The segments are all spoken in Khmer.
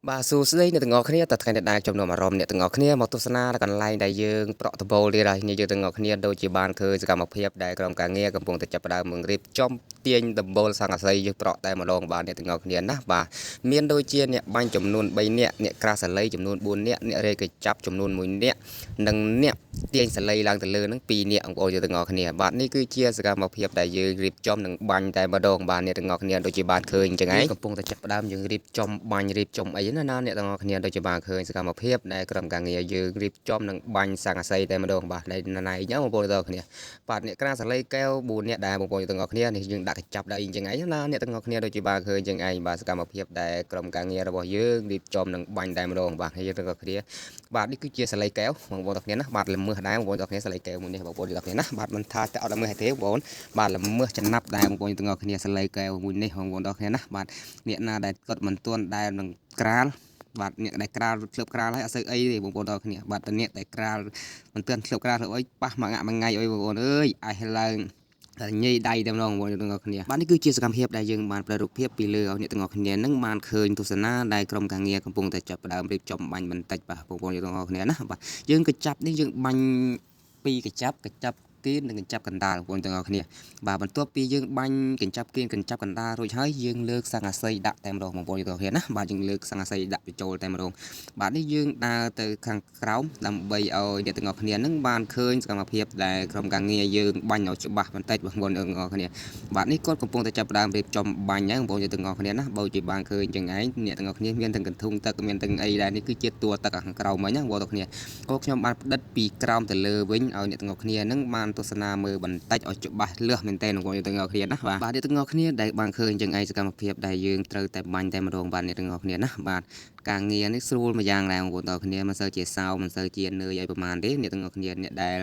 បាទសួស្តីអ្នកទាំងអស់គ្នាតើថ្ងៃនេះដែរចំនួនអារម្មណ៍អ្នកទាំងអស់គ្នាមកទស្សនាកន្លែងដែលយើងប្រក់ដបូលទៀតហើយនេះយើងទាំងអស់គ្នាដូចជាបានឃើញសកម្មភាពដែលក្រុមការងារកំពុងតែចាប់ផ្ដើមបង្រៀបចំទាញដបូលសង្កសីយើងប្រក់តែម្ដងបាទអ្នកទាំងអស់គ្នាណាបាទមានដូចជាអ្នកបាញ់ចំនួន3នាក់អ្នកក្រាស់សាលីចំនួន4នាក់អ្នករេកញ្ចាប់ចំនួន1នាក់និងអ្នកទាញសាលីឡើងទៅលើនឹង2នាក់បងប្អូនយើងទាំងអស់គ្នាបាទនេះគឺជាសកម្មភាពដែលយើងរៀបចំនិងបាញ់តែម្ដងបាទអ្នកទាំងអស់គ្នាដូចជាបានឃើញអញ្ចឹងឯងកំពុងតែចាប់ផ្ដើមយើងរៀបចំបាញ់រៀបចំអីណាណាអ្នកទាំងអស់គ្នាដូចជាបានឃើញសកម្មភាពដែលក្រុមការងារយើងរៀបចំនិងបាញ់សង្កសីតែម្ដងបាទដែលណៃញ៉ាំបងប្អូនទាំងអស់គ្នាបាទអ្នកក្រាសាលីកែវ4នាក់ដែរបងប្អូនទាំងអស់គ្នានេះយើងដាក់កញ្ចាប់ដែរអញ្ចឹងឯងណាអ្នកទាំងអស់គ្នាដូចជាបានឃើញអញ្ចឹងឯងបាទសកម្មភាពដែលក្រុមការងាររបស់យើងរៀបចំនិងបាញ់តែម្ដងបាទយើងទាំងអស់គ្នាបាទនេះគឺជាសាលីកែវបងប្អូនទាំងគ្នាណាបាទល្មើសដែរបងប្អូនទាំងគ្នាសាលីកែវមួយនេះបងប្អូនទាំងគ្នាណាបាទមិនថាតែអត់ល្មើសទេបងប្អូនបាទល្មើសចំណាប់ដែរបងប្អូនទាំងអស់គ្នាសាលីកែវមួយនេះបងប្អូនទាំងគ្នាណាបាទអ្នកណាដែលគាត់មិនទាន់ដែលនឹងក្រាលបាទអ្នកដែលក្រាលធ្លាប់ក្រាលហើយអត់សូវអីទេបងប្អូនទាំងគ្នាបាទតែអ្នកដែលក្រាលមិនទាន់ធ្លាប់ក្រាលធ្លាប់អីប៉ះមួយងាក់មួយថ្ងៃអីបងប្អូនអើយអេះឡើងតែញីដៃតែម្ដងបងប្អូនទាំងអស់គ្នាបាទនេះគឺជាសកម្មភាពដែលយើងបានប្ររូបភាពពីលើឲ្យអ្នកទាំងអស់គ្នានឹងបានឃើញទស្សនាដែលក្រុមការងារកំពុងតែចាប់ផ្ដើមរៀបចំបាញ់បន្តិចបាទបងប្អូនទាំងអស់គ្នាណាបាទយើងកញ្ចាប់នេះយើងបាញ់ពីរកញ្ចាប់កញ្ចាប់គៀននិងកញ្ចាប់កណ្ដាលបងប្អូនទាំងអស់គ្នាបាទបន្ទាប់ពីយើងបាញ់កញ្ចាប់គៀនកញ្ចាប់កណ្ដាលរួចហើយយើងលើកសង្កសីដាក់តែម្ដងបងប្អូនទាំងអស់គ្នាណាបាទយើងលើកសង្កសីដាក់បញ្ចូលតែម្ដងបាទនេះយើងដើរទៅខាងក្រោមដើម្បីឲ្យអ្នកទាំងអស់គ្នានឹងបានឃើញសកម្មភាពដែលក្រុមការងារយើងបាញ់ឲ្យច្បាស់បន្តិចបងប្អូនទាំងអស់គ្នាបាទនេះគាត់កំពុងតែចាប់ផ្ដើមរៀបចំបាញ់ហើយបងប្អូនទាំងអស់គ្នាណាបើជាបានឃើញចឹងឯងអ្នកទាំងអស់គ្នាមានទាំងកន្ធុងទឹកមានទាំងអីដែរនេះគឺជាតួទឹកខាងក្រោមវិញណាបងប្អូនទាំងគ្នាក៏ខ្ញុំបានផ្ដិតពីក្រោមទៅលើវិញឲ្យអ្នកទាំងអស់គ្នានឹងបានទស្សនាមើលបន្តិចឲ្យច្បាស់លឺមែនតើបងប្អូនទាំងអស់គ្នាណាបាទបាទអ្នកទាំងអស់គ្នាដែលបានឃើញចឹងឯងសកម្មភាពដែលយើងត្រូវតែបាញ់តែម្ដងបាទអ្នកទាំងអស់គ្នាណាបាទការងារនេះស្រួលមួយយ៉ាងដែរបងប្អូនទាំងអស់គ្នាមិនសូវជាសោមិនសូវជានឿយឲ្យប្រហែលទេអ្នកទាំងអស់គ្នាអ្នកដែល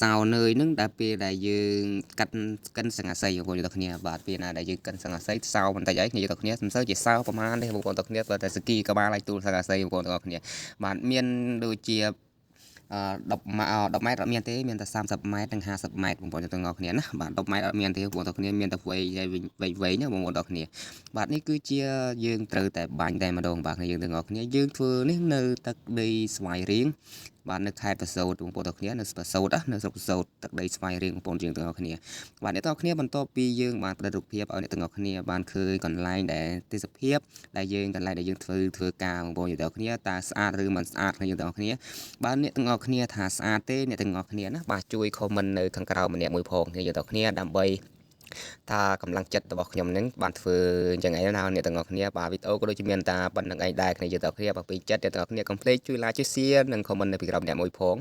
សោនឿយនឹងដែលពេលដែលយើងកាត់កិនសង្កសីបងប្អូនទាំងអស់គ្នាបាទពេលណាដែលយើងកិនសង្កសីសោបន្តិចអីគ្នាទាំងអស់គ្នាមិនសូវជាសោប្រហែលទេបងប្អូនទាំងអស់គ្នាព្រោះតែសគីក្បាលឲ្យទូលសង្កសីបងប្អូនទាំងអស់គ្នាបាទមានដូចជា 10ម៉ែត្រ10ម៉ែត្រអត់មានទេមានតែ30ម៉ែត្រនិង50ម៉ែត្របងប្អូនទាំងអស់គ្នាណាបាទ10ម៉ែត្រអត់មានទេបងប្អូនទាំងគ្នាមានតែវែងវែងវែងណាបងប្អូនទាំងគ្នាបាទនេះគឺជាយើងត្រូវតែបាញ់តែម្ដងបាទយើងទាំងអស់គ្នាយើងធ្វើនេះនៅទឹកដីស្វាយរៀងបាទនៅខេត្តប្រសូតបងប្អូនទាំងគ្នានៅប្រសូតណានៅស្រុកប្រសូតទឹកដីស្វាយរៀងបងប្អូនយើងទាំងអស់គ្នាបាទអ្នកទាំងអស់គ្នាបន្ទាប់ពីយើងបានផ្ដិតរូបភាពឲ្យអ្នកទាំងអស់គ្នាបានឃើញកន្លែងដែលទេសភាពដែលយើងកន្លែងដែលយើងធ្វើធ្វើការបងប្អូនយើងទាំងអស់គ្នាតើស្អាតឬមិនស្អាតគ្នាយើងទាំងអស់គ្នាបើអ្នកទាំងអស់គ្នាថាស្អាតទេអ្នកទាំងអស់គ្នាណាបាទជួយ comment នៅខាងក្រោមម្នាក់មួយផងគ្នាយើងទាំងអស់គ្នាដើម្បីថាកម្លាំងចិត្តរបស់ខ្ញុំនឹងបានធ្វើអញ្ចឹងឯងណាអ្នកទាំងអស់គ្នាបាទវីដេអូក៏ដូចជាមានតាប៉ុណ្្នឹងឯងដែរគ្នាយើងទាំងអស់គ្នាបើពេញចិត្តអ្នកទាំងអស់គ្នាកុំភ្លេចជួយ like ជួយ share និង comment នៅពីក្រោមម្នាក់មួយផង។